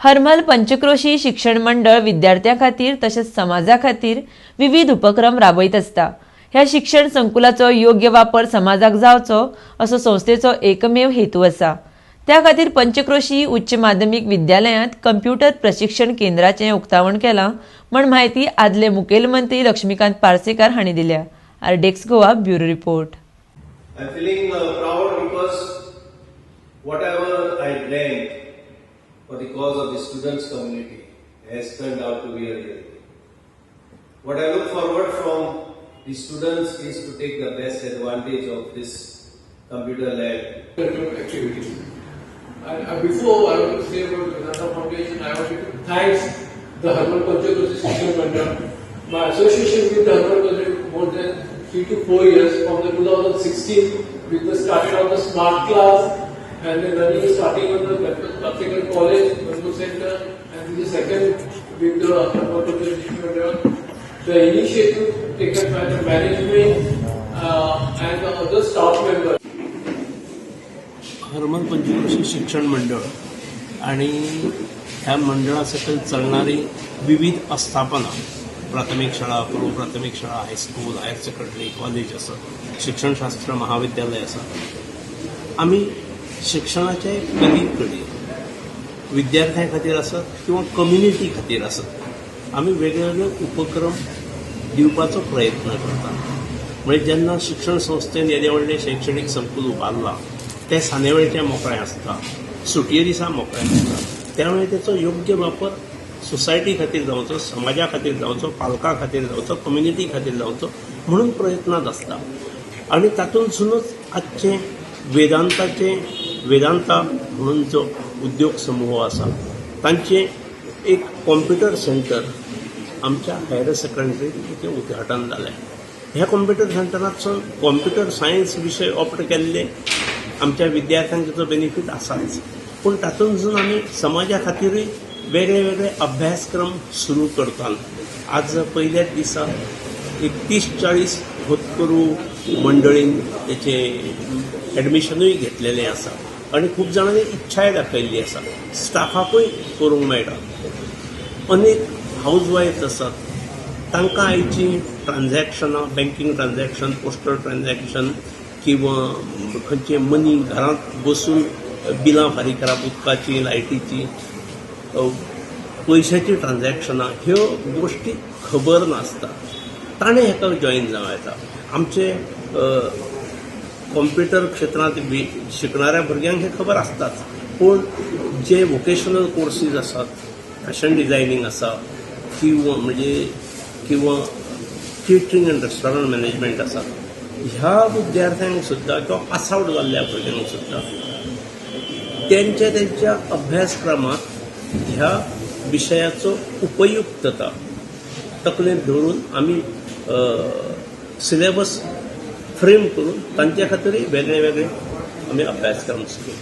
हरमल पंचक्रोशी शिक्षण मंडळ विद्यार्थ्यां खातीर तशेंच समाजा खातीर विविध उपक्रम राबयत आसता. ह्या शिक्षण संकुलाचो योग्य वापर समाजाक जावचो असो संस्थेचो एकमेव हेतू आसा. त्या खातीर पंचक्रोशी उच्च माध्यमीक विद्यालयांत कंप्युटर प्रशिक्षण केंद्राचें उक्तावण केलां म्हण म्हायती आदले मुखेलमंत्री लक्ष्मीकांत पार्सेकार हांणी दिल्या. RDX Goa, bureau report. I'm feeling proud because whatever I dreamt for the cause of the students community has turned out to be a reality. What I look forward from the students is to take the best advantage of this computer lab. Activities. And before I want to say about Vedanta Foundation, I wanted to thank the Harmal Panchakroshi Shikshan Mandal. My association with the Harmal Panchakroshi more than 3 to 4 years, from the 2016 with the started on the smart class and then running starting on the Ganpat Parsekar College, Mandur Center, and the second with the Harmal Panchakroshi Shikshan Mandal. The initiative taken by the management and the other staff members. Harmal Panchkroshi शिक्षण मंडळ आणि ह्या मंडळा सकयल चलणारी विविध आस्थापनां, प्राथमीक शाळा, पूर्व प्राथमीक शाळा, हायस्कूल, हायर सेकंडरी, कॉलेज आसा, शिक्षणशास्त्र महाविद्यालय आसा. आमी शिक्षणाचे पली कडेन विद्यार्थ्यां खातीर आसत किंवा कम्युनिटी खातीर आसत, आमी वेगळे वेगळे उपक्रम दिवपाचो प्रयत्न करता. म्हणजे जेन्ना शिक्षण संस्थेन येदें व्हडलें शैक्षणीक संकुल उबारलां, तें सांजेवेळचें मोकळें आसता, सुटये दिसा मोकळें आसता. त्यामुळे तेचो योग्य वापर सोसायटी खातीर जावचो, समाजा खातीर जावचो, पालकां खातीर जावचो, कम्युनिटी खातीर जावचो म्हणून प्रयत्नांत आसता. आनी तातूंतसुनूच आजचें वेदांताचें, वेदांता म्हणून जो उद्योग समूह आसा, तांचें एक कॉम्प्युटर सेंटर आमच्या हायर सेकंडरीत उद्घाटन जालें. ह्या कॉम्प्युटर सेंटरांतसून कॉम्प्युटर सायन्स विशय ऑप्ट केल्ले आमच्या विद्यार्थ्यांक ताचो बेनिफीट आसाच, पूण तातूंतसून आमी समाजा खातीरूय वेगळे वेगळे अभ्यासक्रम सुरू करतात. आज पयल्याच दिसा एक 30-40 होतकरू मंडळीन तेचे एडमिशनूय घेतलेलें आसा आनी खूब जाणांनी इच्छाय दाखयल्ली आसा. स्टाफाकूय करूंक मेळटा. अनेक हावज वायफ्स आसात, तांकां आयची ट्रान्झॅक्शनां, बँकींग ट्रान्झॅक्शन, पोस्टल ट्रान्झॅक्शन किंवा खंयचे मनी घरांत बसून बिलां फारीक करप, उदकाची, लायटीची, पयशाची ट्रान्झॅक्शनां, ह्यो गोश्टी खबर नासता. ताणें हेका जॉयन जावं येता. आमचे कॉम्प्युटर क्षेत्रांत शिकणाऱ्या भुरग्यांक हें खबर आसताच, पूण जे वोकेशनल कोर्सीस आसात, फॅशन डिझायनींग आसा किंवा म्हणजे किंवा केटरींग अँड रेस्टॉरंट मॅनेजमेंट आसा, ह्या विद्यार्थ्यांक सुद्दां किंवा पास आवट जाल्ल्या भुरग्यांक सुद्दां तेंच्या तेंच्या अभ्यासक्रमांत ह्या विशयाचो उपयुक्तता तकलेंत धरून आमी सिलेबस फ्रेम करून तांचे खातीरूय वेगळे वेगळे आमी अभ्यासक्रम सुरू